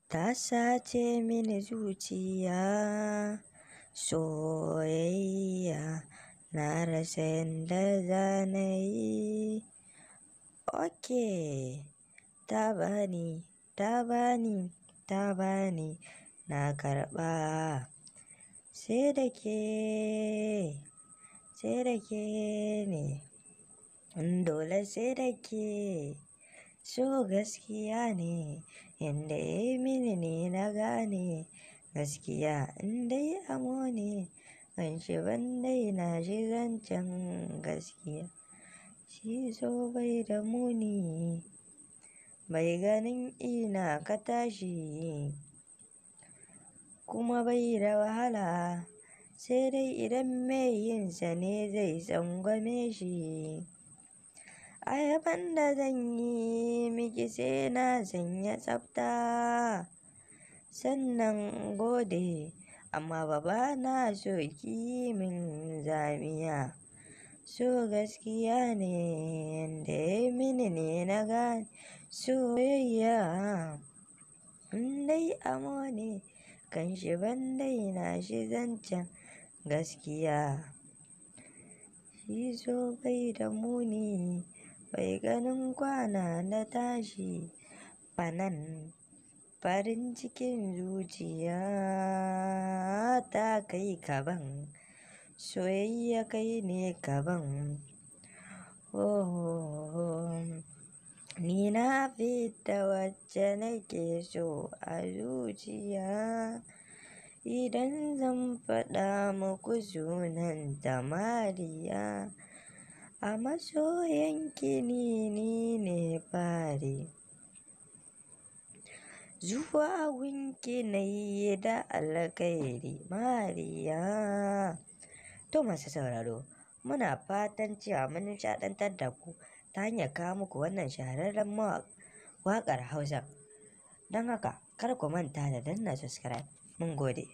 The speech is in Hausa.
Ta sace mini zuciya, soyayya na rasa yanda za na yi. Okay, ta bani, ta bani, ta bani, na karɓa. Sai da ke, sai da ke ne, dole sai da ke. So gaskiya ne, yanda ya yi mini ne na gane. Gaskiya in dai amo ne, ganshi ban daina shi zancen gaskiya. Shi so bai da muni, bai ganin ina ka tashi, kuma bai da wahala. Sai dai idan mai yinsa ne zai tsangwame shi. A yabon da zan yi miki sai na sanya tsafta. Sannan gode, amma ba bana so ki yi min zamiya. So gaskiya ne, yanda ya yi mini ne na gane. Soyayya in dai amo ne, kanshi ban daina shi zancen gaskiya. Shi so bai da muni, bai ganin kwana na tashi. Fanan farin cikin zuciya ta kai kaban, soyayya kai ne kaban. Oh, ni na fidda wacce nake so a zuciya. Idan zan faɗa muku sunanta Mariya. A masoyanki ni ne fari. Zuwa gunki na yi da alkhairi Mariya. To masu sauraro, muna fatan cewa mun nishaɗantar da ku ta hanyar kawo muku wannan shahararren waƙar Hausa. Don haka, kar ku manta da danna subscribe. Mun gode.